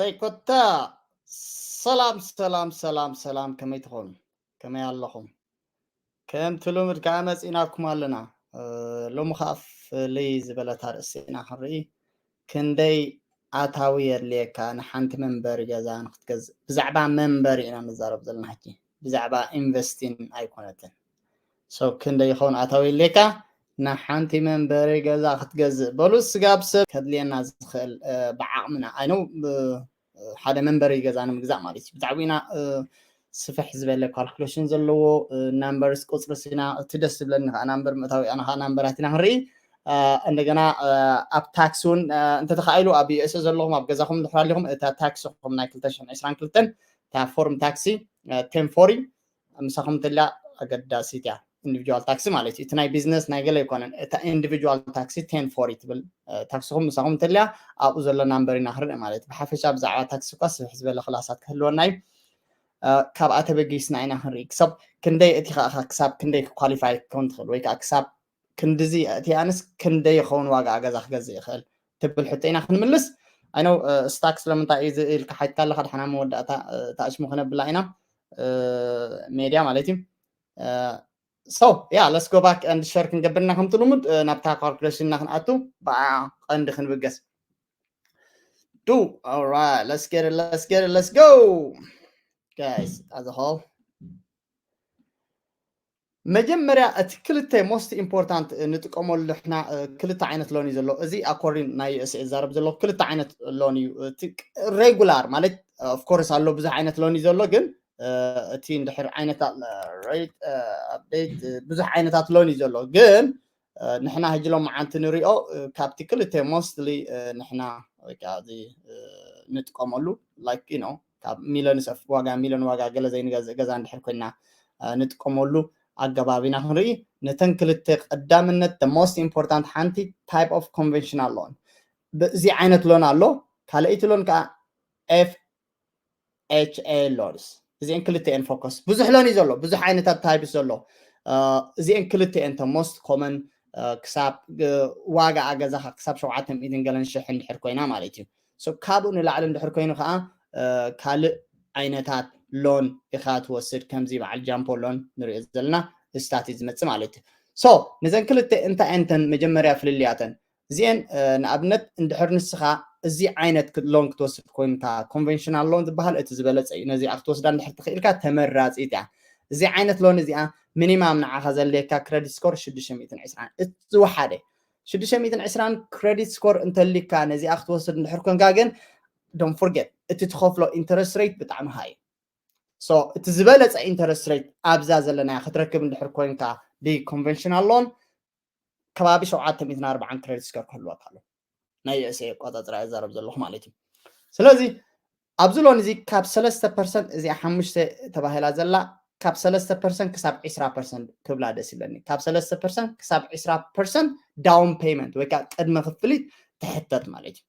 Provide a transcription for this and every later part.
ኣይ ኮታ። ሰላም ሰላም ሰላም ሰላም፣ ከመይ ትኾኑ? ከመይ ኣለኹም? ከምቲ ልሙድ ከዓ መፂናኩም ኣለና። ሎሚ ከዓ ፍልይ ዝበለት ኣርእስቲ ኢና ክንርኢ። ክንደይ ኣታዊ የድልየካ ንሓንቲ መንበሪ ገዛ ንክትገዝእ? ብዛዕባ መንበሪ ኢና ንዛረብ ዘለና ሕጂ፣ ብዛዕባ ኢንቨስቲን ኣይኮነትን። ሶ ክንደይ ይኸውን ኣታዊ የድልየካ ንሓንቲ መንበሪ ገዛ ክትገዝእ? በሉ፣ ስጋብ ሰብ ከድልየና ዝኽእል ብዓቕምና ኣይነው ሓደ መንበሪ ገዛ ንምግዛእ ማለት እዩ። ብጣዕሚ ኢና ስፍሕ ዝበለ ካልኩሌሽን ዘለዎ ናምበርስ፣ ቁፅሪ ሲና እቲ ደስ ዝብለኒ ከዓ ናምበር ምእታዊ ኣነ ከዓ ናምበራት ኢና ክንርኢ። እንደገና ኣብ ታክሲ እውን እንተተኻኢሉ ኣብ ዩኤስኤ ዘለኹም ኣብ ገዛኹም እንድሕር ኣሊኹም እታ ታክስኹም ናይ ክልተ ሽሕን ዕስራን ክልተን እታ ፎርም ታክሲ ቴን ፎሪ ምሳኹም እንተልያ ኣገዳሲት እያ። ኢንዲቪጁዋል ታክሲ ማለት እዩ። እቲ ናይ ቢዝነስ ናይ ገለ ኣይኮነን። እታ ኢንዲቪጁዋል ታክሲ ቴን ፎሪ ትብል ታክስኹም ምሳኹም እንተልያ ኣብኡ ዘሎ ናምበር ኢና ክንርኢ ማለት እዩ። ብሓፈሻ ብዛዕባ ታክሲ እኳ ስፍሕ ዝበለ ክላሳት ክህልወና እዩ። ካብኣ ተበጊስና ኢና ክንርኢ ክሳብ ክንደይ እቲ ከዓ ክሳብ ክንደይ ኳሊፋይ ክኸውን ትኽእል ወይ ከዓ ክሳብ ክንድዚ እቲኣንስ ክንደይ ይኸውን ዋጋ ገዛ ክገዝእ ይኽእል ትብል ሕቶ ኢና ክንምልስ። ኣይነው ስታክ ስለምንታይ እዩ ኢልካ ሓትካ ኣለካ። ድሓና መወዳእታ ተኣሽሙ ክነብላ ኢና ሜድያ ማለት እዩ። So yeah, let's go back and share ክንገብርና ከምቲ ልሙድ ናብታ ካልኩሌሽንና ክንኣቱ ብኣ ቀንዲ ክንብገስ። Do all right, let's get it, let's get it, let's go guys as a whole. መጀመርያ እቲ ክልተ most important ንጥቀመሉ ሕና ክልተ ዓይነት ሎን እዩ ዘሎ። እዚ ኣኮርዲን ናይ ዩኤስኤ ዝዛረብ ዘሎ ክልተ ዓይነት ሎን እዩ። እቲ ሬጉላር ማለት of course ኣሎ ብዙሕ ዓይነት ሎን እዩ ዘሎ፣ ግን እቲ እንድሕር ዓይነታት ሬት ኣፕዴት ብዙሕ ዓይነታት ሎን እዩ ዘሎ፣ ግን ንሕና ሕጂ ሎም መዓንቲ ንሪኦ ካብቲ ክልተ ሞስትሊ ንሕና ወይ ከዓ እዚ ንጥቀመሉ like you know ካብ ሚሊዮን ሰብ ዋጋ ሚሊዮን ዋጋ ገለ ዘይንገዝእ ገዛ እንድሕር ኮይና ንጥቀመሉ ኣገባብ ኢና ክንርኢ። ነተን ክልተ ቀዳምነት the most important ሓንቲ type of conventional loan እዚ ዓይነት ሎን ኣሎ። ካልኣይቲ ሎን ከዓ ኤፍ ኤች ኤ ሎንስ እዚአን ክልተኤን ፎከስ ብዙሕ ሎን እዩ ዘሎ፣ ብዙሕ ዓይነታት ታይፕስ ዘሎ። እዚአን ክልተኤን ተ most common ክሳብ ዋጋ ኣገዛኻ ክሳብ ሸውዓተ ሚእትን ገለን ሽሕ እንድሕር ኮይና ማለት እዩ። So ካብኡ ንላዕሊ እንድሕር ኮይኑ ከዓ ካልእ ዓይነታት ሎን ኢኻ ትወስድ፣ ከምዚ በዓል ጃምፖ ሎን ንሪኦ ዘለና ስታት እዩ ዝመፅእ ማለት እዩ። So ነዘን ክልተ እንታይ እንተን መጀመርያ ፍልልያተን እዚአን ንኣብነት እንድሕር ንስኻ እዚ ዓይነት ሎን ክትወስድ ኮይንካ ኮንቨንሽናል ሎን ዝበሃል እቲ ዝበለፀ እዩ። ነዚኣ ክትወስዳ እንድሕር ትኽእልካ ተመራፂት እያ። እዚ ዓይነት ሎን እዚኣ ሚኒማም ንዓኻ ዘድልየካ ክረዲት ስኮር ሽዱሽተ ሚእትን ዕስራን እቲ ዝወሓደ ሽዱሽተ ሚእትን ዕስራን ክረዲት ስኮር እንተሊካ ነዚኣ ክትወስድ እንድሕር ኮንካ ግን don't forget እቲ ትኸፍሎ ኢንተረስት ሬት ብጣዕሚ ሃይ። So እቲ ዝበለፀ ኢንተረስት ሬት ኣብዛ ዘለናያ ክትረክብ እንድሕር ኮይንካ ብኮንቨንሽናል ሎን ከባቢ ሸውዓተ ሚእትን ኣርባዓን ክረዲት ስኮር ክህልወካ ኣሎ። ናይ ዩኤስኤ ኣቆፃፅራ እዛረብ ዘለኹ ማለት እዩ። ስለዚ ኣብዚ ሎን እዚ ካብ ሰለስተ ፐርሰንት እዚኣ ሓሙሽተ ተባሂላ ዘላ ካብ ሰለስተ ፐርሰንት ክሳብ ዕስራ ፐርሰንት ክብላ ደስ ይብለኒ። ካብ ሰለስተ ፐርሰንት ክሳብ ዕስራ ፐርሰንት ዳውን ፔይመንት ወይ ከዓ ቅድመ ክፍሊት ትሕተት ማለት እዩ።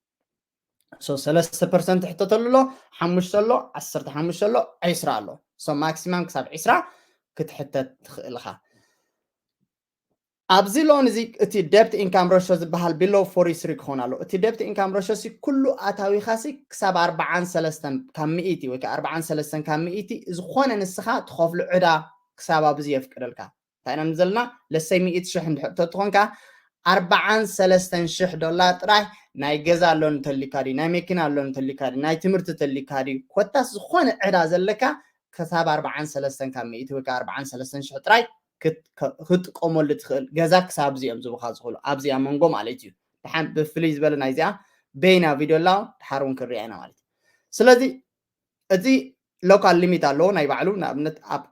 So ሰለስተ ፐርሰንት ትሕተት ኣሎ፣ ሓሙሽተ ኣሎ፣ ዓሰርተ ሓሙሽተ ኣሎ፣ ዕስራ ኣሎ። So ማክሲማም ክሳብ ዕስራ ክትሕተት ትኽእል ኢኻ። ኣብዚ ሎን እዚ እቲ ደብት ኢንካም ረሾ ዝበሃል ቢሎ ፎርቲ ስሪ ክኾን ኣሎ። እቲ ደብት ኢንካም ረሾ ሲ ኩሉ ኣታዊኻ ሲ ክሳብ ኣርባዓን ሰለስተን ካብ ሚእቲ ወይ ከዓ ኣርባዓን ሰለስተን ካብ ሚእቲ ዝኾነ ንስኻ ትኸፍሉ ዕዳ ክሳብ ኣብዚ የፍቅደልካ። እንታይ ኢና ዘለና ለሰይ ሚእቲ ሽሕ እንድሕር ተትኾንካ ኣርባዓን ሰለስተን ሽሕ ዶላር ጥራይ ናይ ገዛ ኣሎ እንተሊካ ድዩ ናይ መኪና ኣሎ እንተሊካ ድዩ ናይ ትምህርቲ ተሊካ ድዩ ኮታስ ዝኾነ ዕዳ ዘለካ ክሳብ ኣርባዓን ሰለስተን ካብ ሚእቲ ወይ ከዓ ኣርባዓን ሰለስተን ሽሕ ጥራይ ክትጥቀመሉ ትኽእል ገዛ ክሳብ እዚኦም ዝቡኻ ዝኽእሉ ኣብዚኣ መንጎ ማለት እዩ። ድሓን ብፍልይ ዝበለ ናይዚኣ በይና ቪድዮ ኣላ ድሓር እውን ክንሪኣ ኢና ማለት እዩ። ስለዚ እዚ ሎካል ሊሚት ኣለዎ ናይ ባዕሉ። ንኣብነት ኣብ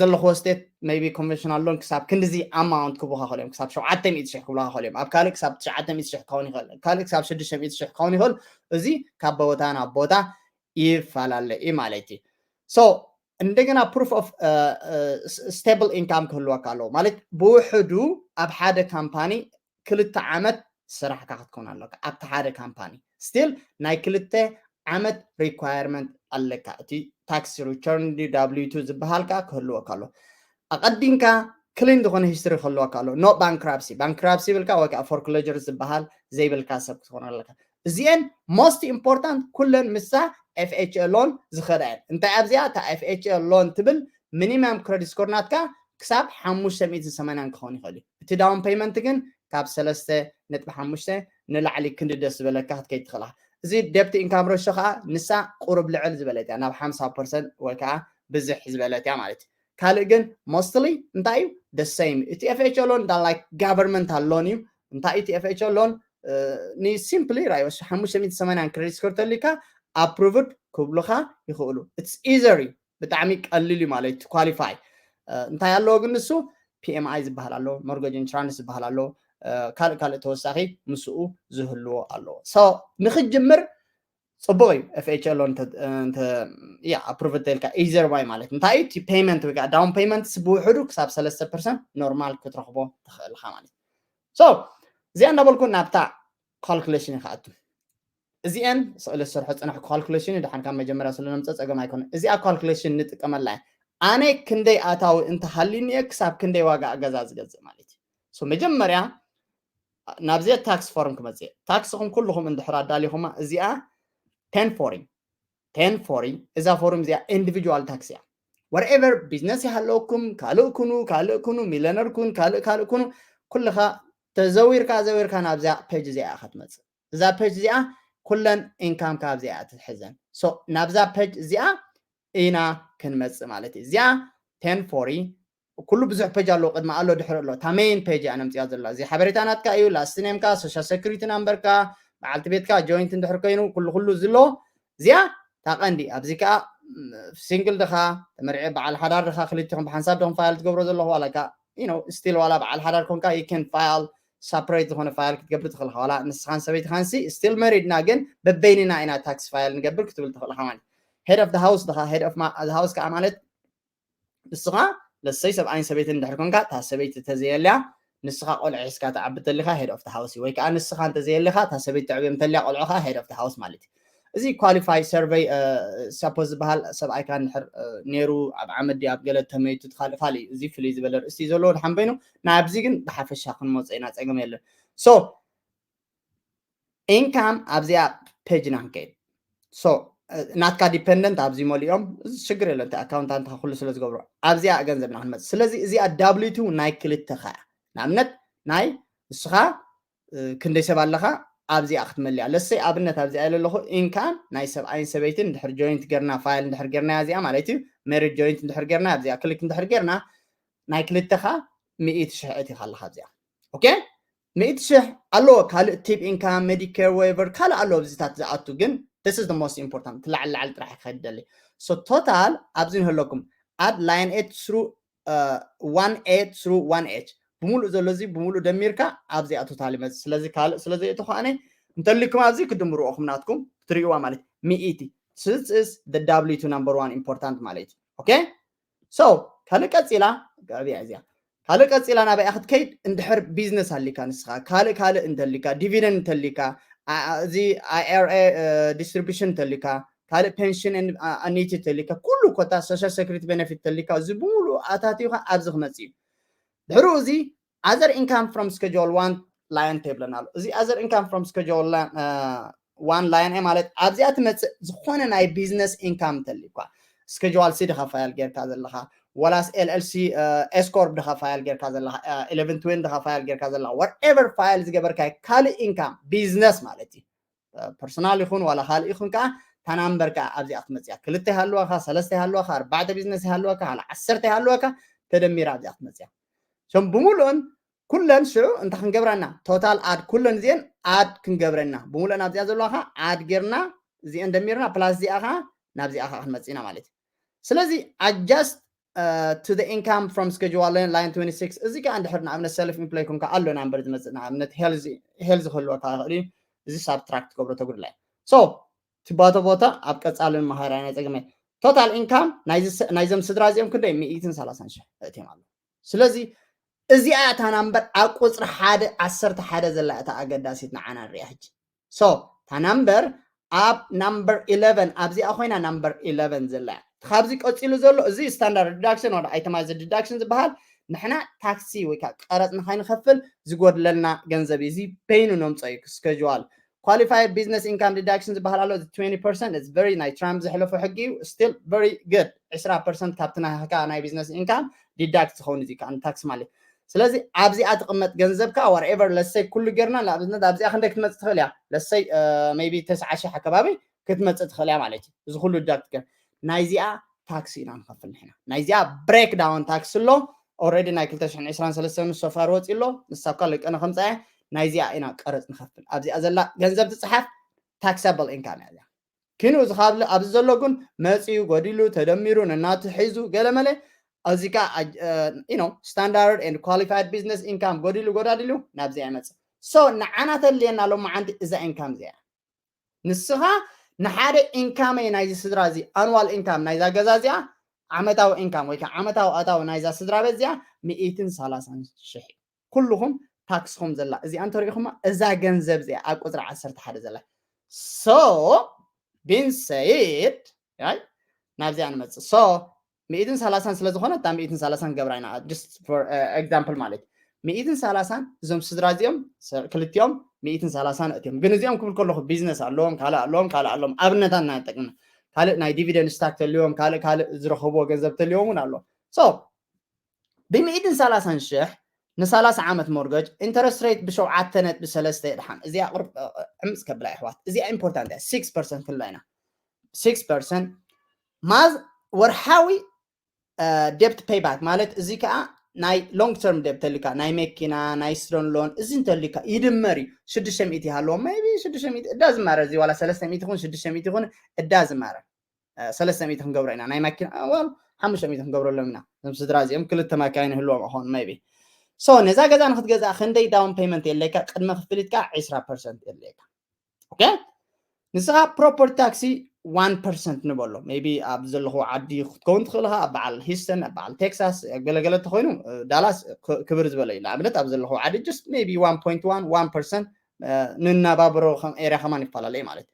ዘለኽዎ ስቴት maybe ኮንቨንሽናል ሎን ክሳብ ክንድዚ ኣማውንት ክቡካ ክእል እዮም ክሳብ ሸውዓተ ሚእቲ ሽሕ ክብሉካ ክእል እዮም ኣብ ካልእ ክሳብ ትሽዓተ ሚእቲ ሽሕ ክኸውን ይኽእል ካልእ ክሳብ ሽዱሽተ ሚእቲ ሽሕ ክኸውን ይኽእል። እዚ ካብ ቦታ ናብ ቦታ ይፈላለ እዩ ማለት እዩ። So እንደገና proof of stable income ክህልወካ ኣለዎ ማለት ብውሕዱ ኣብ ሓደ ካምፓኒ ክልተ ዓመት ስራሕካ ክትከውን ኣለካ ኣብቲ ሓደ ካምፓኒ still ናይ ክልተ ዓመት ሪኳየርመንት ኣለካ። እቲ ታክስ ሪተርን ዳብሊው ቱ ዝበሃል ከዓ ክህልወካ ኣሎ። ኣቐዲምካ ክሊን ዝኾነ ሂስትሪ ክህልወካ ኣሎ። ኖ ባንክራፕሲ ባንክራፕሲ ይብልካ ወይ ከዓ ፎርክሎጀር ዝበሃል ዘይብልካ ሰብ ክትኾን ኣለካ። እዚኤን most important ኩለን ምሳ FHA loan ዝኸዳ እየን። እንታይ ኣብዚኣ እታ FHA loan ትብል minimum credit score ናትካ ክሳብ ሓሙሽተ ሚእትን ሰማንያን ክኸውን ይኽእል እዩ። እቲ down payment ግን ካብ ሰለስተ ነጥቢ ሓሙሽተ ንላዕሊ ክንዲ ደስ ዝበለካ ክትከይድ ትኽእላ። እዚ debt income ratio ከዓ ንሳ ቁሩብ ልዕል ዝበለት እያ፣ ናብ ሓምሳ ፐርሰንት ወይ ከዓ ብዝሕ ዝበለት እያ ማለት እዩ። ካልእ ግን mostly እንታይ እዩ? The same። እቲ FHA loan like governmental loan እዩ። እንታይ እቲ FHA loan? ኒ simply ራይ ሓሙሽተ ሚእትን ሰማንያን credit score ተልካ approved ክብሉኻ ይኽእሉ። It's easier እዩ፣ ብጣዕሚ ቀሊል እዩ ማለት qualify። እንታይ ኣለዎ ግን ንሱ? PMI ዝበሃል ኣሎ፣ mortgage insurance ዝበሃል ኣሎ፣ ካልእ ካልእ ተወሳኺ ምስኡ ዝህልዎ ኣለዎ። So ንክጅምር ፅቡቅ እዩ። FHA loan ያ approved ተልካ easier way ማለት እንታይ እቲ payment ወይ ከዓ down payment ብውሕዱ ክሳብ ሰለስተ ፐርሰንት normal ክትረኽቦ ትኽእል ኢኻ ማለት። So እዚኣ እንዳበልኩ ናብታ calculation ይክኣቱ። እዚአን ስእለ ዝሰርሖ ፅናሕ calculation ድሓን ካብ መጀመርያ ስለ ነምፀ ፀገም ኣይኮነ። እዚኣ calculation ንጥቀመላ እያ። ኣነ ክንደይ ኣታዊ እንተሃልዩኒ እየ ክሳብ ክንደይ ዋጋ ገዛ ዝገዝእ ማለት እዩ። So መጀመርያ ናብዚኣ tax form ክመፅእ። ታክስኹም ኩልኹም እንድሕር ኣዳሊኹማ እዚኣ ten forty ten forty እዛ ፎርም እዚኣ individual tax እያ። Whatever business ይሃለወኩም፣ ካልእ ኩኑ ካልእ ኩኑ፣ ሚለነር ኩን ካልእ ካልእ ኩኑ፣ ኩልኻ ተዘዊርካ ዘዊርካ ናብዚኣ page እዚኣ ኢኻ ትመፅእ። እዛ page እዚኣ ኩለን income ካብ እዚኣ ትሕዘን። So ናብዛ page እዚኣ ኢና ክንመፅእ ማለት እዩ። እዚኣ ten forty ኩሉ ብዙሕ page ኣለዎ፣ ቅድሚ ኣሎ ድሕሪ ኣሎ። እታ main page እያ ነምፅያ ዘላ። እዚ ሓበሬታ ናትካ እዩ፣ last name ካ፣ social security number ካ፣ በዓልቲ ቤትካ joint እንድሕር ኮይኑ ኩሉ ኩሉ ዝሎ እዚኣ እታ ቀንዲ። ኣብዚ ከዓ single ድኻ፣ ተመርዒ በዓል ሓዳር ድኻ፣ ክልቲኹም ብሓንሳብ ድኹም file ትገብሮ ዘለኹ ዋላ ካ you know still ዋላ በዓል ሓዳር ኮንካ you can file separate ዝኾነ file ክትገብር ትኽእል ኢኻ። ዋላ ንስኻን ሰበይትኻን ሲ still married ና ግን በበይንና ኢና tax file ንገብር ክትብል ትኽእል ኢኻ ማለት። Head of the house ድኻ፣ head of the house ከዓ ማለት ንስኻ ለሰይ ሰብኣይን ሰበይትን እንድሕር ኮንካ እታ ሰበይቲ ተዘየልያ ንስኻ ቆልዑ ሒዝካ ትዓቢ ተሊኻ head of the house ወይ ከዓ ንስኻ እንተዘየልኻ እታ ሰበይቲ ተዕብዮም ተሊያ ቆልዑ ከዓ head of the house ማለት እዩ። እዚ qualify survey suppose ዝበሃል ሰብኣይካ እንድሕር ነይሩ ኣብ ዓመት ድዩ ኣብ ገለ ተመይቱ ካልእ ካልእ እዩ። እዚ ፍልይ ዝበለ ርእስቲ እዩ ዘለዎ ድሓን በይኑ ናብዚ ግን ብሓፈሻ ክንመፆ ኢና ፀገም የለን። So income ኣብዚኣ page ና ክንከይድ። So ናትካ dependent ኣብዚ መሊኦም እዚ ሽግር የለን። እቲ ኣካውንታንትካ ኩሉ ስለ ዝገብሮ ኣብዚኣ ገንዘብና ክንመፅእ። ስለዚ እዚኣ W two ናይ ክልተኻ እያ። ንኣብነት ናይ ንስኻ ክንደይ ሰብ ኣለኻ ኣብዚኣ ክትመልያ። ለሰይ ኣብነት ኣብዚኣ ኢለ ኣለኹ income ናይ ሰብኣይን ሰበይትን እንድሕር joint ገርና file እንድሕር ገርና እዚኣ ማለት እዩ። Married joint እንድሕር ገርና ኣብዚኣ click እንድሕር ገርና ናይ ክልተኻ ሚእቲ ሽሕ እቲኻ ኣለኻ ኣብዚኣ። Okay ሚእቲ ሽሕ ኣለዎ። ካልእ tip income፣ Medicare waiver ካልእ ኣለዎ ኣብዚታት ዝኣቱ፣ ግን this is the most important። ላዕሊ ላዕሊ ጥራሕ ክኸይድ ደሊ። So total ኣብዚ ንህለኩም add line eight through one A through one H ብምሉእ ዘሎ እዚ ብምሉእ ደሚርካ ኣብዚኣ total ይመፅእ። ስለዚ ካልእ ስለ ዘየእተኹ ኣነ እንተልኩም ኣብዚ ክድምሩ ኢኹም ናትኩም ክትርእይዋ ማለት ሚእቲ። This is the W two number one important ማለት እዩ። Okay so ካልእ ቀፂላ ጋብያ እዚኣ ካልእ ቀፂላ ናበይ ክትከይድ እንድሕር business ኣሊካ ንስኻ ካልእ ካልእ እንተሊካ dividend እንተሊካ እዚ IRA distribution እንተሊካ ካልእ pension annuity እንተሊካ ኩሉ ኮታ social security benefit እንተሊካ እዚ ብምሉእ ኣታቲኻ ኣብዚ ክመፅእ እዩ። ድሕሩ እዚ other income from schedule one line ተብለና ኣሎ። እዚ other income from schedule one line ማለት ኣብዚኣ ትመፅእ ዝኾነ ናይ business income እንተሊኳ schedule C ድኻ file ጌርካ ዘለኻ ዋላስ LLC S corp ድኻ file ጌርካ ዘለኻ eleven twenty ድኻ file ጌርካ ዘለኻ whatever file ዝገበርካ ካልእ income business ማለት እዩ። Personal ይኹን ዋላ ካልእ ይኹን ከዓ እታ number ከዓ ኣብዚኣ ክትመፅያ ክልተ ይሃልዋካ ሰለስተ ይሃልዋካ ኣርባዕተ business ይሃልዋካ ካልእ ዓሰርተ ይሃልዋካ ተደሚራ ኣብዚኣ ክትመፅያ። ሶም ብምሉእን ኩለን ሽዑ እንታይ ክንገብረና total add ኩለን እዚአን add ክንገብረና ብምሉእን ኣብዚኣ ዘለዋካ add ጌርና እዚአን ደሚርና plus እዚኣ ከዓ ናብዚኣ ከዓ ክንመፅእ ኢና ማለት እዩ። ስለዚ adjust to the income from schedule line twenty six እዚ ከዓ እንድሕር ንኣብነት self employed ኮንካ ኣሎ number ዝመፅእ ንኣብነት health ክህልወካ ይኽእል እዩ። እዚ subtract ክገብሮ ተጉድላይ። So ትባቶ ቦታ ኣብ ቀፃልን መሃራ ናይ ፀገመ total income ናይዞም ስድራ እዚኦም ክንደይ ሚእትን ሰላሳን ሽሕ እትዮም ኣሎ። ስለዚ እዚኣ እታ number ኣብ ቁፅሪ ሓደ ዓሰርተ ሓደ ዘላ እታ ኣገዳሲት ንዓና ንሪኣ ሕጂ። So እታ number ኣብ number eleven ኣብዚኣ ኮይና number eleven ዘላ እያ። ካብዚ ቀፂሉ ዘሎ እዚ standard deduction or itemized deduction ዝበሃል ንሕና ታክሲ ወይ ከዓ ቀረፅ ንካይንኸፍል ዝጎድለልና ገንዘብ እዩ። እዚ በይኑ ነምፀ እዩ schedule qualified business income deduction ዝበሃል ኣሎ። Twenty percent is very ናይ ትራምፕ ዘሕለፎ ሕጊ እዩ። Still very good። ዕስራ ፐርሰንት ካብቲ ናካ ናይ business income deduct ዝኸውን እዚ ከዓ ታክስ ማለት እዩ። ስለዚ ኣብዚኣ ትቕመጥ ገንዘብካ whatever፣ ለሰይ ኩሉ ጌርና ንኣብነት ኣብዚኣ ክንደይ ክትመፅእ ትኽእል እያ? ለሰይ maybe ተስዓ ሺሕ ኣከባቢ ክትመፅእ ትኽእል እያ ማለት እዩ። እዚ ኩሉ deduct ገር ናይዚኣ ታክሲ ኢና ንኸፍል ንሕና። ናይዚኣ breakdown ታክሲ ኣሎ። Already ናይ ክልተ ሽሕን ዕስራን ሰለስተን so far ወፂ ኣሎ። ንሳ እኳ ልቀነ ከምፃ እያ። ናይዚኣ ኢና ቀረፅ ንኸፍል። ኣብዚኣ ዘላ ገንዘብ ትፅሓፍ፣ taxable income እያ እዚኣ። ኪኑ እዚ ካብ ኣብዚ ዘሎ ግን መፂኡ ጎዲሉ ተደሚሩ ነናቱ ሒዙ ገለመለ እዚ ካ you know standard and qualified business income ጎዲሉ ጎዳዲሉ ናብዚኣ ይመፅእ። So ንዓና ተድልየና ሎማዓንቲ እዛ income እዚኣ። ንስኻ ንሓደ income ናይዚ ስድራ እዚ annual income ናይዛ ገዛ እዚኣ ዓመታዊ income ወይ ከዓ ዓመታዊ ኣታዊ ናይዛ ስድራ ቤት እዚኣ ሚእትን ሰላሳን ሽሕ እዩ። ኩልኹም ታክስኹም ዘላ እዚኣ እንተሪኢኹማ እዛ ገንዘብ እዚኣ ኣብ ቁፅሪ ዓሰርተ ሓደ ዘላ። So being said ናብዚኣ ንመፅእ። So ሚእትን ሰላሳን ስለ ዝኾነ እታ ሚእትን ሰላሳን ገብራ ኢና just for example ማለት እዩ። ሚእትን ሰላሳን እዞም ስድራ እዚኦም ክልቲኦም ሚእትን ሰላሳን እትዮም። ግን እዚኦም ክብል ከለኹ ቢዝነስ ኣለዎም፣ ካልእ ኣለዎም፣ ካልእ ኣለዎም። ኣብነታት ኢና ንጠቅምና። ካልእ ናይ dividend stock ተልዎም፣ ካልእ ካልእ ዝረኸብዎ ገንዘብ ተልዎም እውን ኣለዎም። So ብሚእትን ሰላሳን ሽሕ ንሰላሳ ዓመት mortgage interest rate ብሸውዓተ ነጥቢ ሰለስተ የድሓን። እዚኣ ቁርብ ዕምፅ ከብላ ኣሕዋት፣ እዚኣ important እያ። Six percent ክንብላ ኢና። Six percent ማዝ ወርሓዊ debt payback ማለት እዚ ከዓ ናይ long term debt ተልካ ናይ መኪና ናይ student loan እዚ እንተልካ ይድመር እዩ። ሽዱሽተ ሚእቲ ይሃለዎ maybe ሽዱሽተ ሚእቲ እዳ ዝማረ እዚ ዋላ ሰለስተ ሚእቲ ይኹን ሽዱሽተ ሚእቲ ይኹን እዳ ዝማረ ሰለስተ ሚእቲ ክንገብሮ ኢና ናይ ማኪና well ሓሙሽተ ሚእቲ ክንገብረሎም ኢና። እዞም ስድራ እዚኦም ክልተ ማካይን ይህልዎም ይኸውን maybe። So ነዛ ገዛ ንክትገዝኣ ክንደይ down payment የድልየካ? ቅድመ ክፍሊትካ ዕስራ percent የድልየካ። Okay ንስኻ property tax one percent ንበሎ maybe ኣብ ዘለኹ ዓዲ ክትከውን ትኽእል ኢኻ። ኣብ በዓል ሂስተን ኣብ በዓል ቴክሳስ ገለገለ ተኮይኑ ዳላስ ክብር ዝበለ እዩ። ንኣብነት ኣብ ዘለኹ ዓዲ just maybe one point one one percent ንናባብሮ ከም area ከማን ይፈላለ ማለት እዩ።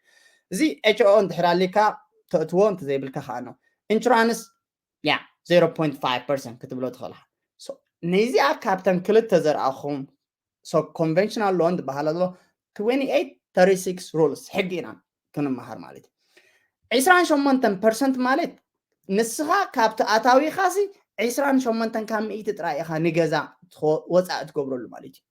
እዚ ኤች ኦ እንድሕር ኣሊካ ተእትዎ እንተዘይብልካ ከዓ ነው። Insurance ያ zero point five percent ክትብሎ ትኽእል ኢኻ። ነዚኣ ካብተን ክልተ ዘርኣኹም so conventional loan ዝበሃል ኣሎ twenty eight thirty six rules ሕጊ ኢና ክንመሃር ማለት እዩ። ዕስራን ሸሞንተን percent ማለት ንስኻ ካብቲ ኣታዊኻሲ ዕስራን ሸሞንተን ካብ ሚእቲ ጥራይ ኢኻ ንገዛ ወፃኢ ትገብረሉ ማለት እዩ።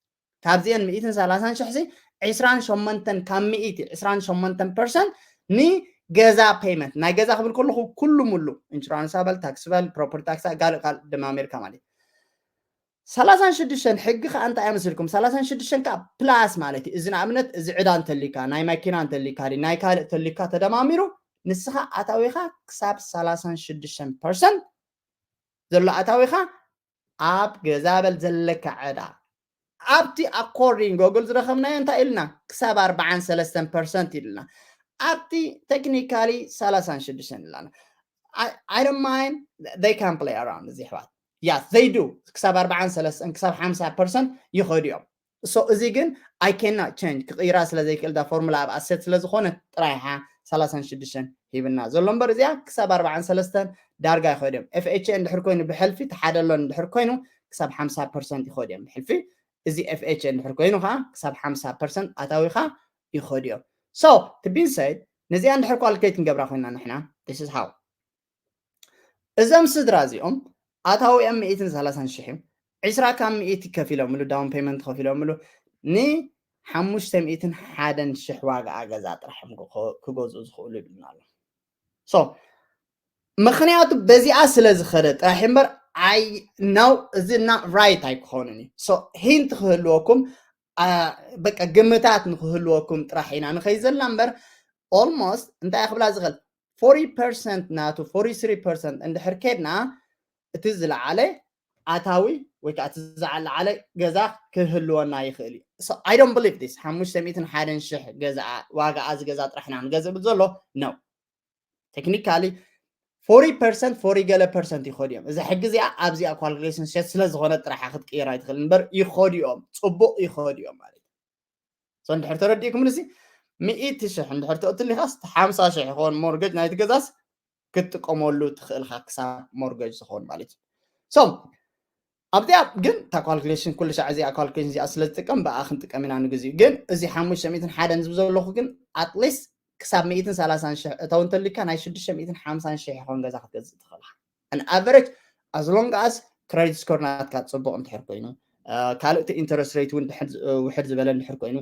ካብዚአን ሚእትን ሰላሳን ሽሕ ሲ ዕስራን ሸሞንተን ካብ ሚእቲ ዕስራን ሸሞንተን percent ንገዛ payment ናይ ገዛ ክብል ከለኹ ኩሉ ሙሉ insurance ኣበል tax በል property tax ካልእ ካልእ ደማሚርካ ማለት እዩ። ሰላሳን ሽዱሽተን ሕጊ ከዓ እንታይ እያ መሲልኩም? ሰላሳን ሽዱሽተን ከዓ plus ማለት እዩ። እዚ ንኣብነት እዚ ዕዳ እንተሊካ ናይ መኪና እንተሊካ ናይ ካልእ እንተሊካ ተደማሚሩ ንስኻ ኣታዊኻ ክሳብ ሰላሳን ሽዱሽተን percent ዘሎ ኣታዊኻ ኣብ ገዛ በል ዘለካ ዕዳ ኣብቲ according Google ዝረኸብናዮ እንታይ ኢልና ክሳብ ኣርባዓን ሰለስተን percent ኢልና ኣብቲ technically ሰላሳን ሽዱሽተን ኢልና I don't mind they can play around እዚ ኣሕዋት yes they do ክሳብ ኣርባዓን ሰለስተን ክሳብ ሓምሳ percent ይኸዱ እዮም። So እዚ ግን I cannot change ክቕይራ ስለ ዘይክእል እዛ ፎርሙላ ኣብ ኣሰት ስለ ዝኾነ ጥራይ ሓ ሰላሳን ሽዱሽተን ሂብና ዘሎ እምበር እዚኣ ክሳብ ኣርባዓን ሰለስተን ዳርጋ ይኸዱ እዮም። ኤፍ ኤች ኤ እንድሕር ኮይኑ ብሕልፊ ተሓደሎ እንድሕር ኮይኑ ክሳብ ሓምሳ percent ይኸዱ እዮም ብሕልፊ። እዚ ኤፍ ኤች ኤ እንድሕር ኮይኑ ከዓ ክሳብ ሓምሳ percent ኣታዊኻ ይኸዱ እዮም። So to be said ነዚኣ እንድሕር calculate ክንገብራ ኮይና ንሕና this is how እዞም ስድራ እዚኦም ኣታዊኦም ሚእትን ሰላሳን ሽሕ እዩ። ዕስራ ካብ ሚእቲ ከፊሎምሉ down payment ከፊሎምሉ ንሓሙሽተ ሚእትን ሓደን ሽሕ ዋጋ ገዛ ጥራሕ እዮም ክገዝኡ ዝኽእሉ ይብልና ኣሎ። So ምኽንያቱ በዚኣ ስለ ዝኸደ ጥራሕ እምበር ኣይ ነው እዚ not right ኣይክኾንን እዩ። So hint ክህልወኩም በቃ ግምታት ንክህልወኩም ጥራሕ ኢና ንኸይ ዘላ እምበር almost እንታይ ክብላ ዝኽእል forty percent ናቱ forty three percent እንድሕር ከድና እቲ ዝለዓለ ኣታዊ ወይ ከዓ እቲ ዝለዓለ ገዛ ክህልወና ይኽእል እዩ። So I don't believe this ሓሙሽተ ሚእትን ሓደን ሽሕ ገዛ ዋጋ እዚ ገዛ ጥራሕና ንገዝእ ብል ዘሎ ነው። Technically forty percent forty ገለ percent ይኸዱ እዮም። እዚ ሕጊ እዚኣ ኣብዚኣ calculation set ስለ ዝኾነ ጥራሓ ክትቅይር ኣይትኽእል እምበር ይኸዱ እዮም፣ ፅቡቅ ይኸዱ እዮም ማለት እዩ። So እንድሕር ተረዲእኩም ንሲ ሚእቲ ሽሕ እንድሕር ተእትሊኻስ ሓምሳ ሽሕ ይኸውን mortgage ናይቲ ገዛስ ክትጥቀመሉ ትኽእልካ ክሳብ mortgage ዝኸውን ማለት እዩ። So ኣብዚኣ ግን እታ calculation ኩሉ ሻዕ እዚኣ calculation እዚኣ ስለ ዝጥቀም ብኣ ክንጥቀም ኢና ንግዜኡ። ግን እዚ ሓሙሽተ ሚእትን ሓደን ዝብል ዘለኹ ግን at least ክሳብ ሚእትን ሰላሳን ሽሕ እተው እንተሊካ ናይ ሽዱሽተ ሚእትን ሓምሳን ሽሕ ይኸውን ገዛ ክትገዝእ ትኽእል ኢኻ። An average, as long as credit score ናትካ ጽቡቕ እንድሕር ኮይኑ፣ ካልእ እቲ interest rate እውን ድሕር ውሕድ ዝበለ እንድሕር ኮይኑ፣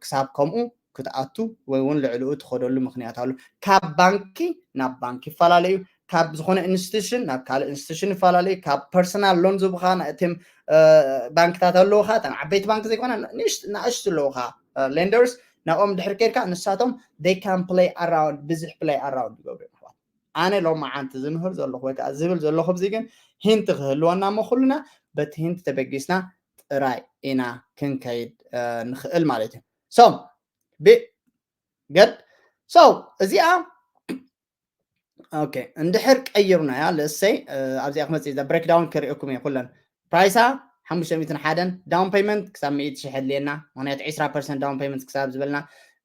ክሳብ ከምኡ ክትኣቱ ወይ እውን ልዕልኡ ትኸደሉ ምኽንያት ኣሎ። ካብ ባንኪ ናብ ባንኪ ይፈላለዩ፣ ካብ ዝኾነ institution ናብ ካልእ institution ይፈላለዩ፣ ካብ personal loan ዝቡኻ እቶም ባንክታት ኣለውኻ፣ እተን ዓበይቲ ባንክ ዘይኮነ ንእሽት- ንኣሽቱ ኣለውኻ lenders፣ ናብኦም ድሕር ከይድካ ንሳቶም they can play around፣ ብዙሕ play around ይገብሩ እዮም ኣሕዋት። ኣነ ሎማዓንቲ ዝምህር ዘለኹ ወይ ከዓ ዝብል ዘለኹ ኣብዚ ግን ሂንት ክህልወና እሞ ኩልና በቲ ሂንት ተበጊስና ጥራይ ኢና ክንከይድ ንኽእል ማለት እዩ። So good. So እዚኣ okay እንድሕር ቀይሩናያ ለሰይ ኣብዚኣ ክመፅእ breakdown ከርእየኩም እየ ኩለን price ኣ ሓሙሽተ ሚእትን ሓደን down payment ክሳብ ሚእቲ ሽሕ ኣድልየና ምክንያቱ ዕስራ percent down payment ክሳብ ዝበልና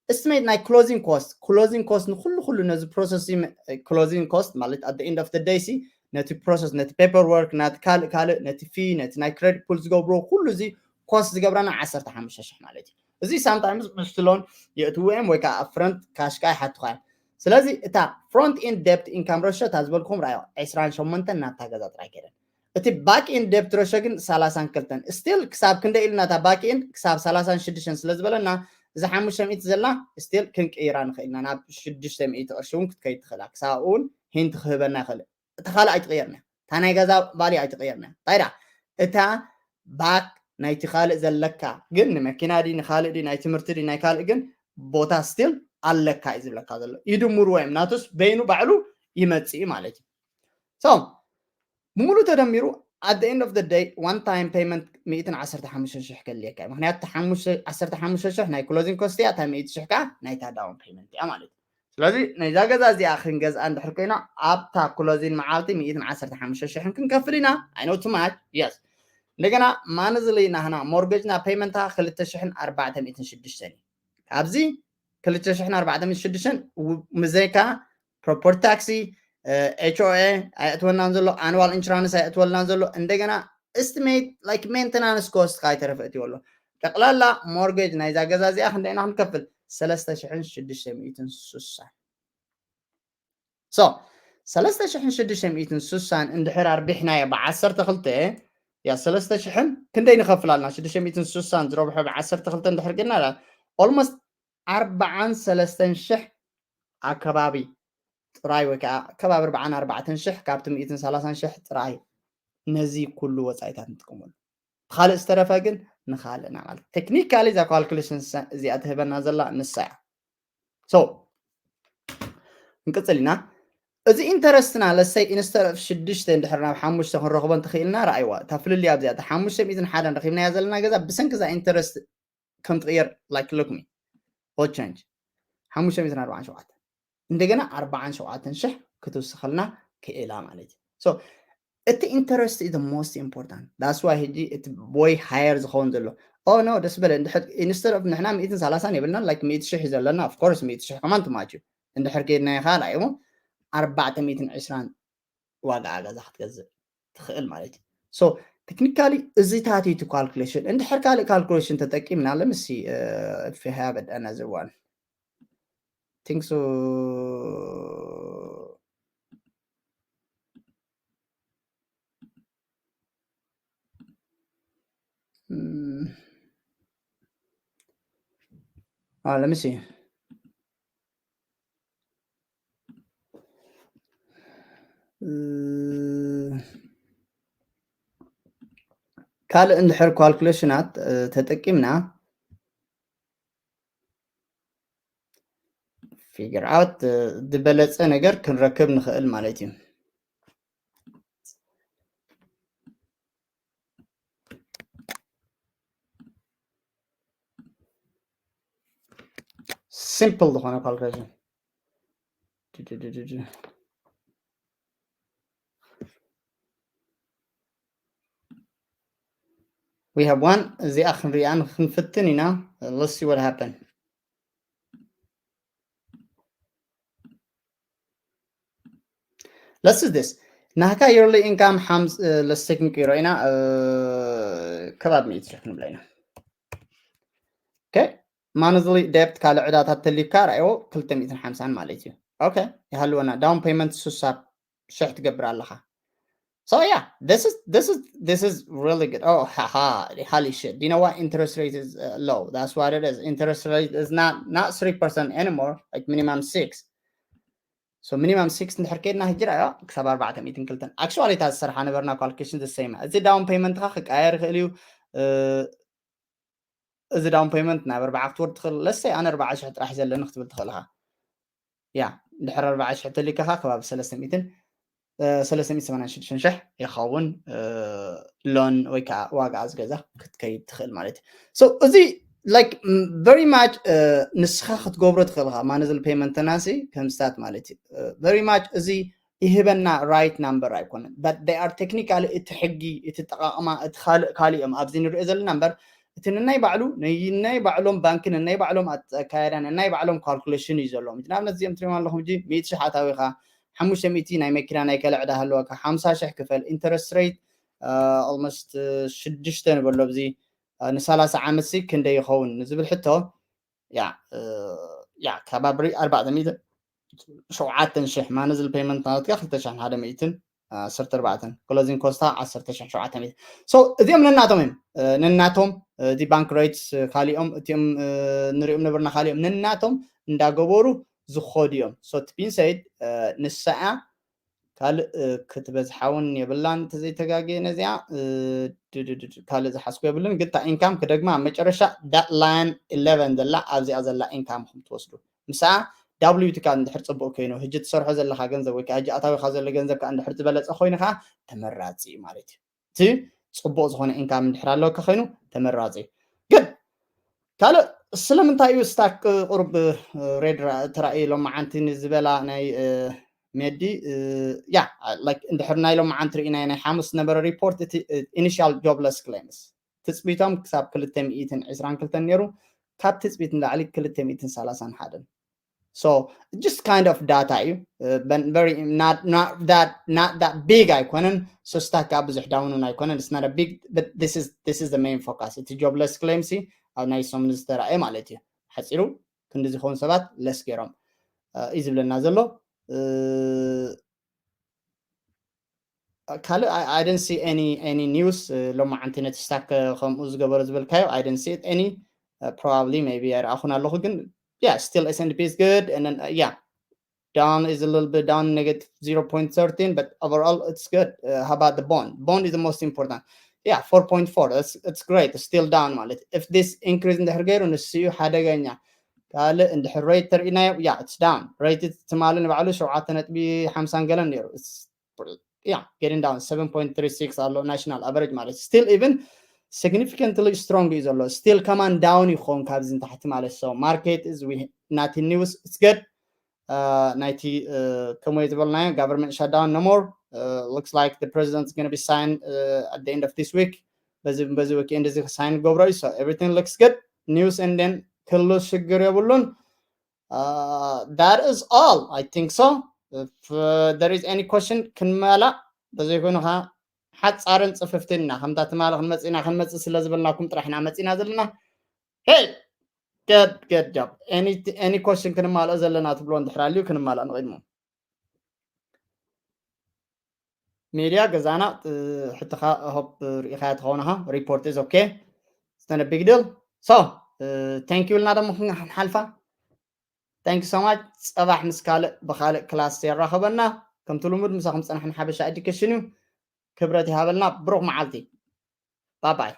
estimate ናይ closing cost closing cost ንኩሉ ኩሉ ነዚ process closing cost ማለት at the end of the day ሲ ነቲ process ነቲ paperwork ናቲ ካልእ ካልእ ነቲ fee ነቲ ናይ credit pull ዝገብርዎ ኩሉ እዚ cost ዝገብረና ዓሰርተ ሓሙሽተ ሽሕ ማለት እዩ። እዚ sometimes ምስቲ loan የእትውዎም ወይ ከዓ upfront cash ካ ይሓቱኻ እዮም። ስለዚ እታ front end debt income ratio እታ ዝበልኩም ራዮ ዕስራን ሸሞንተን ናብታ ገዛ ጥራይ ከይደን እቲ back end debt ratio ግን ሰላሳን ክልተን still ክሳብ ክንደ ኢልና እታ back end ክሳብ ሰላሳን ሽዱሽተን ስለ ዝበለና እዛ ሓሙሽተ ሚእቲ ዘላ still ክንቅይራ ንኽእል ኢና ናብ ሽዱሽተ ሚእቲ ቅርሺ እውን ክትከይድ ትኽእላ ክሳብ እውን ሂንት ክህበና ይኽእል። እታ ካልእ ኣይትቕየርና እታ ናይ ገዛ value ኣይትቕየርና እንታይ ዳ እታ back ናይቲ ካልእ ዘለካ ግን ንመኪና ዲ ንኻልእ ዲ ናይ ትምህርቲ ዲ ናይ ካልእ ግን ቦታ still ኣለካ እዩ ዝብለካ ዘሎ። ይድምርዎ እዮም ናቱስ በይኑ ባዕሉ ይመፅእ ማለት እዩ። So ብምሉእ ተደሚሩ at the end of the day one time payment ሚእትን ዓሰርተ ሓሙሽተ ሽሕ ከድልየካ እዩ። ምክንያቱ ዓሰርተ ሓሙሽተ ሽሕ ናይ closing cost እያ እታ ሚእቲ ሽሕ ከዓ ናይታ down payment እያ ማለት እዩ። ስለዚ ናይዛ ገዛ እዚኣ ክንገዝኣ እንድሕር ኮይና ኣብታ closing መዓልቲ ሚእትን ዓሰርተ ሓሙሽተ ሽሕን ክንከፍል ኢና። I know too much. Yes እንደገና monthly ናህና mortgage ና payment ኣ ክልተ ሽሕን ኣርባዕተ ሚእትን ሽዱሽተን እዩ። ካብዚ ክልተ ሽሕን ኣርባዕተ ሚእትን ሽዱሽተን ምዘይካ property tax፣ HOA ኣየእትወልናን ዘሎ፣ annual insurance ኣየእትወልናን ዘሎ። እንደገና estimate like maintenance cost ካ ኣይተረፈ እትወሎ። ጠቕላላ mortgage ናይዛ ገዛ እዚኣ ክንደይና ክንከፍል ሰለስተ ሽሕን ሽዱሽተ ሚእትን ስሳን። So ሰለስተ ሽሕን ሽዱሽተ ሚእትን ስሳን እንድሕር ኣርቢሕናዮ ብዓሰርተ ክልተ ያ ሰለስተ ሽሕን ክንደይ ንኸፍል ኣለና? ሽዱሽተ ሚእትን ስሳን ዝረብሖ ብዓሰርተ ክልተ እንድሕር ጌርና almost ኣርባዓን ሰለስተን ሽሕ ኣከባቢ ጥራይ ወይ ከዓ ከባቢ ኣርባዓን ኣርባዕተን ሽሕ ካብቲ ሚእትን ሰላሳን ሽሕ ጥራይ ነዚ ኩሉ ወፃኢታት ንጥቀመሉ። ካልእ ዝተረፈ ግን ንኻልእና ማለት technically እዛ calculation እዚኣ ትህበና ዘላ ንሳ እያ። So ክንቅፅል ኢና። እዚ interest ና let's say instead of ሽዱሽተ እንድሕር ናብ ሓሙሽተ ክንረኽቦ እንተኽኢልና ረኣይዋ እታ ፍልልያ ኣብዚኣ እታ ሓሙሽተ ሚእትን ሓደን ረኺብናያ ዘለና ገዛ ብሰንኪ እዛ interest ከም ትቕየር like look me what change ሓሙሽተ ሚእትን ኣርባዓን ሸውዓተን እንደገና ኣርባዓን ሸውዓተን ሽሕ ክትውስኸልና ክእላ ማለት እዩ። So እቲ interest is the most important that's why ሕጂ እቲ ወይ higher ዝኸውን ዘሎ oh no ደስ በለ instead of ንሕና ሚእትን ሰላሳን የብልና like ሚእቲ ሽሕ እዩ ዘለና of course ሚእቲ ሽሕ ከማን ትማች እዩ እንድሕር ከይድናዮ ከዓ ዳይሞ ኣርባዕተ ሚእትን ዕስራን ዋጋ ገዛ ክትገዝእ ትኽእል ማለት እዩ። So technically እዚታት እዩ calculation እንድሕር ካልእ calculation ተጠቂምና ለምሲ if you have it another one think so Mm. Ah, let me see. ካልእ እንድሕር calculation ኣት ተጠቂምና figure out ዝበለፀ ነገር ክንረክብ ንኽእል ማለት እዩ። Simple ዝኾነ calculation we have one እዚኣ ክንሪኣን ክንፍትን ኢና። Let's see what happen. Let's do this. ናህካ yearly income ሓምስ ለስቴክ ንቅይሮ ኢና። ከባቢ ሚእቲ ሽሕ ክንብላ ኢና። Okay፣ monthly debt ካልእ ዕዳታት ተሊካ ራእዮ ክልተ ሚእትን ሓምሳን ማለት እዩ። Okay፣ ይሃልወና። Down payment ሱሳ ሽሕ ትገብር ኣለኻ። So yeah, this is this is this is really good. Oh, haha, holy shit. Do you know what? Interest rate is uh, low. That's what it is. Interest rate is not not three percent anymore, like minimum six. So minimum six እንድሕር ከድና ሕጂ ራእዮ ክሳብ ኣርባዕተ ሚእትን ክልተን። Actually እታ ዝሰርሓ ነበርና calculation the same። እዚ down payment ኻ ክቀየር ይኽእል እዩ። እዚ down payment ናብ ኣርባዓ ክትወርድ ትኽእል። ለሰይ ኣነ ኣርባዓ ሽሕ ጥራሕ ዘለኒ ክትብል ትኽእል ኢኻ። ያ፣ ድሕሪ ኣርባዓ ሽሕ ተሊካ ኻ ከባቢ ሰለስተ ሚእትን ሰለስተ ሚእትን ሰማንያን ሽዱሽተን ሽሕ ይኸውን። ሎን ወይ ከዓ ዋጋ ዝገዛ ክትከይድ ትኽእል ማለት እዩ። So እዚ like very much ንስኻ ክትገብሮ ትኽእል ኢኻ። Monthly payment ናሲ ከምስታት ማለት እዩ። Very much እዚ ይህበና right number ኣይኮነን፣ but they are technically እቲ ሕጊ እቲ ጠቃቅማ እቲ ካልእ ካልእ እዮም ኣብዚ ንሪኦ ዘለና እምበር እቲ ንናይ ባዕሉ ናይ ባዕሎም ባንኪ ንናይ ባዕሎም ኣካያዳ ንናይ ባዕሎም calculation እዩ ዘለዎም። ንኣብነት እዚኦም ትሪኦም ኣለኹም ጂ ሚእቲ ሽሕ ኣታዊኻ ሓሙሽተ ሚእቲ ናይ መኪና ናይ ከለ ዕዳ ሃለወካ ሓምሳ ሽሕ ክፈል interest rate almost ሽዱሽተ ንበሎ ኣብዚ ንሰላሳ ዓመት ሲ ክንደይ ይኸውን ንዝብል ሕቶ ያ ያ ከባቢ ኣርባዕተ ሚእትን ሸውዓተን ሽሕ monthly payment ናትካ ክልተ ሽሕን ሓደ ሚእትን ዓሰርተ ኣርባዕተን closing cost ዓ ዓሰርተ ሽሕ ሸውዓተ ሚእቲ። So እዚኦም ነናቶም እዮም ነናቶም እቲ bank rates ካሊኦም እቲኦም ንሪኦም ነበርና ካሊኦም ነናቶም እንዳገበሩ ዝኸዱ እዮም። So it's been said ንሳኣ ካልእ ክትበዝሓ እውን የብላን ተዘይተጋገየ ነዚኣ ካልእ ዝሓስኩ የብልን። ግን እታ income ክደግማ ኣብ መጨረሻ that line eleven ዘላ ኣብዚኣ ዘላ income ኹም ትወስዱ ምሳኣ ዳብሊዩ ቲ ካ እንድሕር ፅቡቅ ኮይኑ ህጂ ትሰርሖ ዘለካ ገንዘብ ወይ ከዓ ህጂ ኣታዊካ ዘሎ ገንዘብ ከዓ እንድሕር ዝበለፀ ኮይኑ ከዓ ተመራፂ እዩ ማለት እዩ። እቲ ፅቡቅ ዝኮነ income እንድሕር ኣለካ ኮይኑ ተመራፂ እዩ። ግን ካልእ ስለምንታይ እዩ ስታክ ቁሩብ ሬድ ተራእዩ ሎመዓንቲ ንዝበላ ናይ ሜዲ ያ like እንድሕር ናይ ሎመዓንቲ ርኢናዮ ናይ ሓሙስ ዝነበረ report እቲ initial jobless claims ትፅቢቶም ክሳብ ክልተ ሚእትን ዕስራን ክልተን ነይሩ ካብ ትፅቢት ንላዕሊ ክልተ ሚእትን ሰላሳን ሓደን። So just kind of data እዩ very not not that not that big ኣይኮነን። So ስታክ ከዓ ብዙሕ down ን ኣይኮነን። It's not a big but this is this is the main focus። እቲ jobless claims ሲ ኣብ ናይ ሰሙን ዝተራእየ ማለት እዩ። ሓፂሩ ክንዲ ዝኸውን ሰባት less ገይሮም እዩ ዝብለና ዘሎ። ካልእ I didn't see any any news። ሎመዓንቲ ነቲ ስታክ ከምኡ ዝገበረ ዝበልካዮ I didn't see any. Probably maybe ኣይረኣኹን ኣለኹ ግን yeah still S and P is good and then yeah down is a little bit down negative zero point thirteen but overall it's good. How about the bond? Bond is the most important. Yeah, four point four, that's it's great, it's still down ማለት if this increase እንድሕር ገይሩ ንሱ እዩ ሓደገኛ። ካልእ እንድሕር rate ተርኢናዮ yeah it's down. Rate ትማሊ ንባዕሉ ሸውዓተ ነጥቢ ሓምሳን ገለን ነይሩ። Yeah getting down seven point three six ኣሎ national average ማለት still even significantly strong እዩ ዘሎ። Still ከማን down ይኸውን ካብዚ ንታሕቲ ማለት so market is we nothing news it's good. ናይቲ ከምኡ ዝበልናዮ government shutdown no more. Looks like the president is going to be signed at the end of this week. በዚ በዚ weekend እዚ ክሳይን ገብሮ እዩ። So everything looks good. News and then ክሉ ሽግር የብሉን። That is all I think so. If there is any question ክንመላ በዘይኮይኑ ከዓ ሓፃርን ፅፍፍትን ኢና ከምታ ትማሊ ክንመፅእ ኢና ክንመፅእ ስለ ዝበልናኩም ጥራሕ ኢና መፂና ዘለና። Hey, good good job. Any any question ክንማልኦ ዘለና ትብሎ እንድሕር ኣልዩ ክንማልኦ ንቅድሙ። ሜድያ ገዛና ሕትኻ ሆፕ ርኢኻያ ትኸውን ኢኻ። Report is okay. It's not a big deal. So thank you ኢልና ደሞ ክንሓልፋ። Thank you so much. ፀባሕ ምስ ካልእ ብካልእ ክላስ የራኸበና። ከምቲ ልሙድ ምሳኹም ፀናሕና ሓበሻ ኤዱኬሽን እዩ። ክብረት ይሃበልና። ብሩኽ መዓልቲ። Bye bye.